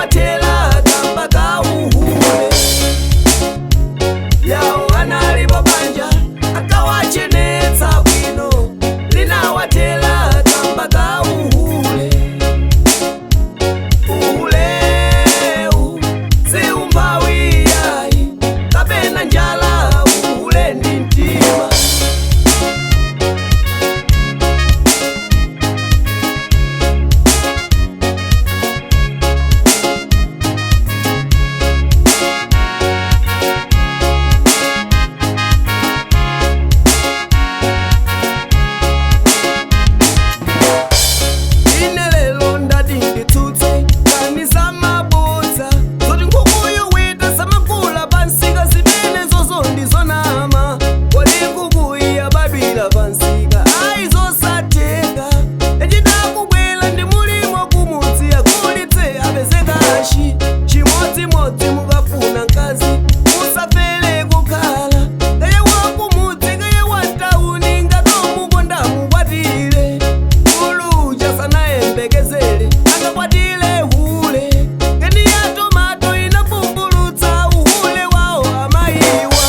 Linawathela kamba ka uhule. Yawo anali pabanja akawachenetsa bwino, linawathela kamba ka uhule. Uhuleu si umphawi yayi kapena njala, uhule ndi mtima. Ine lelo ndati nditsutse nkhani za mabodza zoti nkhukuyu wita samakula pansika, zimene zozo ndizonama. Kodi nkhukuyi yabadwira pansika? Ayi, zosatheka. Echidakubwera ndi mulimo kumudzi, agulitse apezekashi. Chimodzimodzi mukafuna mkazi, musafere kukhala kaye wakumudzi kaye wa tauni, ngatomukonda mukwatire. Uluja sanayembekezele angakwatile hule. Keni ya tomato inavumbulutsa uhule wawo amayiwa.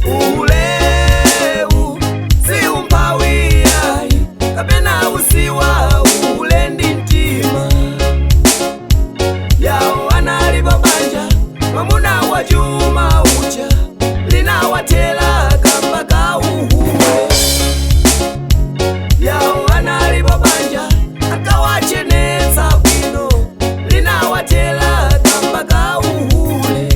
Uhuleu si umphawi yayi kapena usiwa, uhule ndi mtima. Yawo anali pabanja, mwamuna wa chuma uja, linawathela kamba ka uhule. Yawo anali pabanja akawachenetsa bwino, linawathela kamba ka uhule.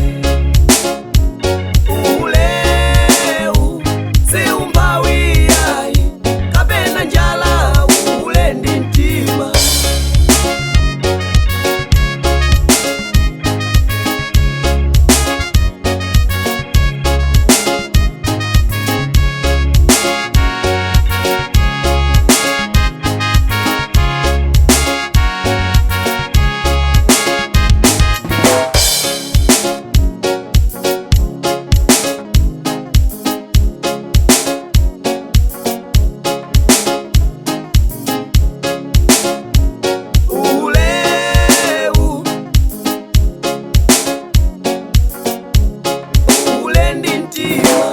Uhuleu si umphawi yayi kapena njala, uhule ndi mtima. Uhuleu, uhule ndi mtima.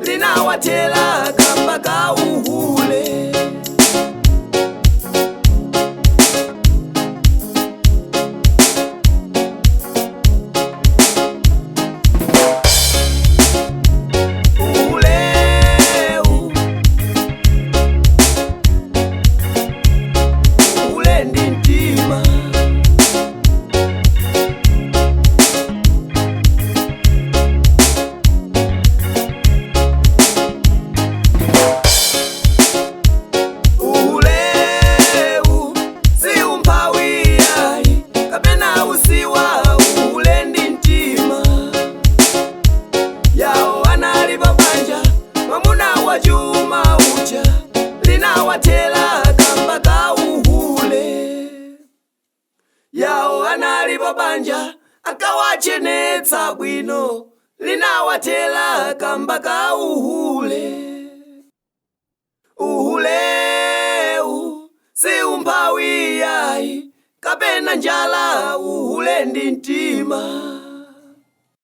Linawathela kamba ka uhule. Uhuleu, uhule ndi mtima. Uhuleu si umphawi yayi kapena usiwa, uhule ndi mtima. Yawo anali pabanja, mwamuna wa chuma uja, linawathela kamba ka uhule. Yawo anali pabanja akawachenetsa bwino, linawathela kamba ka uhule. Uhuleu si umphawi yayi kapena njala, uhule ndi mtima.